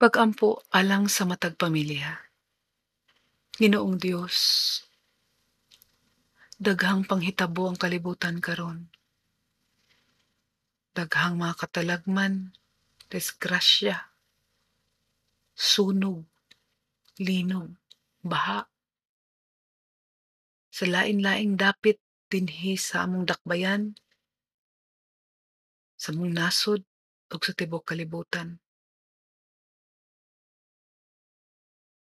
Pag-ampo alang sa matag pamilya. Ginoong Dios, daghang panghitabo ang kalibutan karon. Daghang mga katalagman, disgrasya, sunog, linog, baha. Sa lain-laing dapit dinhi sa among dakbayan, sa among nasod ug sa tibuok kalibutan.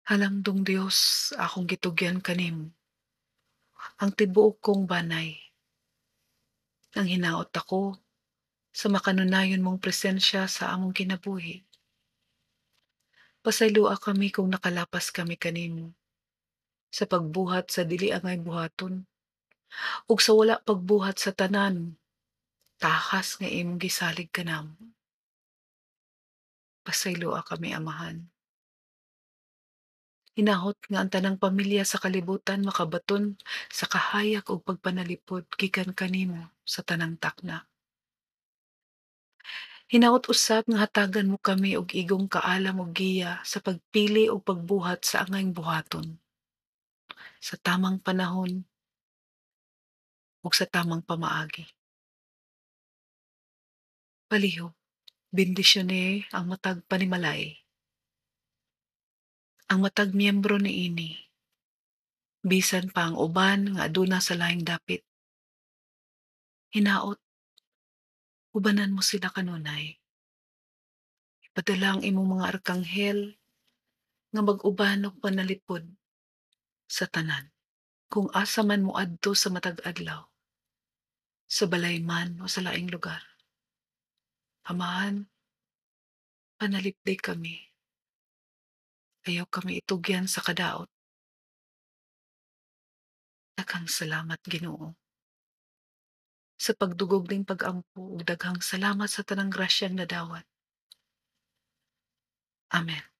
Halangdong Dios, akong gitugyan kanimo ang tibuok kong banay. Ang hinaot ako sa makanunayon mong presensya sa among kinabuhi. Pasayloa kami kung nakalapas kami kanimo sa pagbuhat sa dili angay buhaton ug sa wala pagbuhat sa tanan takas nga imong gisalig kanamo. Pasayloa kami, Amahan. Hinahot nga ang tanang pamilya sa kalibutan makabaton sa kahayag ug pagpanalipod gikan kanimo sa tanang takna. Hinaot usab nga hatagan mo kami og igong kaalam ug giya sa pagpili ug pagbuhat sa angayng buhaton sa tamang panahon ug sa tamang pamaagi. Palihog, bendisyone ang matag panimalay, ang matag miyembro niini, bisan pa ang uban nga aduna sa lahing dapit. Hinaot, ubanan mo sila kanunay. Ipadala ang imong mga arkanghel nga mag-uban og panalipod sa tanan. Kung asa man moadto sa matag adlaw, sa balay man o sa laing lugar. Amahan, panalipdi kami. Ayaw kami itugyan sa kadaot. Daghang salamat, Ginoo, sa pagdugog ning pag-ampo ug daghang salamat sa tanang grasyang nadawat. Amen.